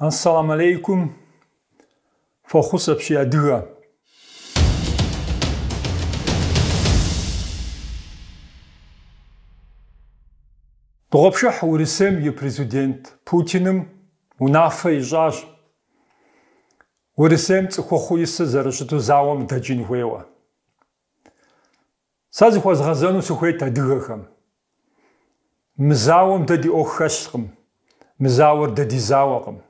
Ассалам алейкум, фӏэхъус апщий адыгэ. Дыгъуэпшыхь Урысейм и президент Путиным унафэ ищӏащ Урысейм цӏыхухъуу исыр зэрыщыту зауэм дэкӏын хуейуэ. Сэ зыхуэзгъэзэну сыхуейт адыгэхэм. Мы зауэм дэ ди ӏуэху хэлъкъым, мы зауэр дэ ди зауэкъым.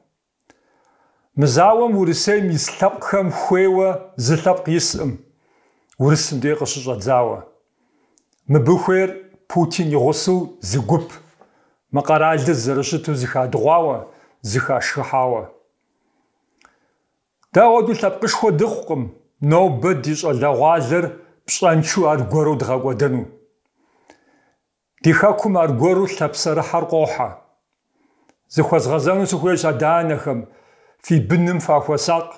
Мы зауэм Урысейм ис лъэпкъхэм хуейуэ зы лъэпкъ искъым, урысым дей къыщыщӏэдзауэ. Мыбы хуейр Путин и гъусэу зы гуп, мы къэралыр зэрыщыту зыхадыгъуауэ, зыхашхыхьауэ. Дэ ауэдэу лъэпкъышхуэ дыхъукъым, нобэ ди щӏалэгъуалэр пщӏэншэу аргуэру дгъэкӏуэдэну. Ди хэкум аргуэру лъапсэрыхьэр къохьэ. Зыхуэзгъэзэну сыхуейщ адэ-анэхэм, фи быным фахуэсакъ.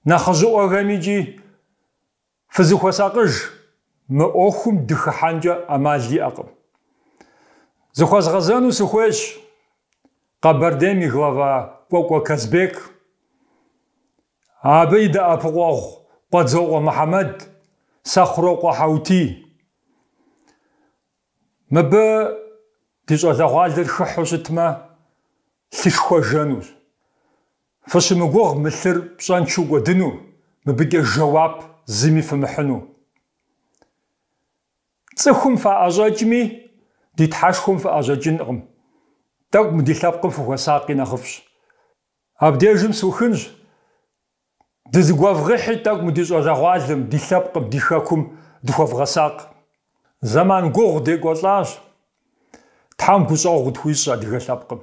Нэхъыжьыӏуэхэм икӏи Фызыхуэсакъыж, мы ӏуэхум дыхыхьэнкӏэ ӏэмал иӏэкъым. Зыхуэзгъэзэну сыхуейщ Къэбэрдейм и глава Кӏуэкӏуэ Казбек, абы и дэӏэпыкъуэгъу Къуэдзокъуэ Мухьэмэд, Сэхъурокъуэ Хьэутий. Мыбы ди щӏалэгъуалэр хыхьэу щытмэ, лъышхуэ жэнущ. Фыщымыгугъ мы лъыр пщӏэншэу кӏуэдыну, мыбыкӏэ жэуап зыми фымыхьыну. Цӏыхум фаӏэщӏэкӏми, ди Тхьэшхуэм фыӏэщӏэкӏынкъым. Тӏэкӏу мы ди лъэпкъым фыхуэсакъи нэхъыфӏщ. Абдежым сухынщ. Дызыгуэвгъыхьи тӏэкӏу мы ди щӏалэгъуалэм, ди лъэпкъым, ди хэкум дыхуэвгъэсакъ. Зэман гугъу декӏуэлӏащ. Тхьэм гущӏэгъу къытхуищӏ адыгэ лъэпкъым.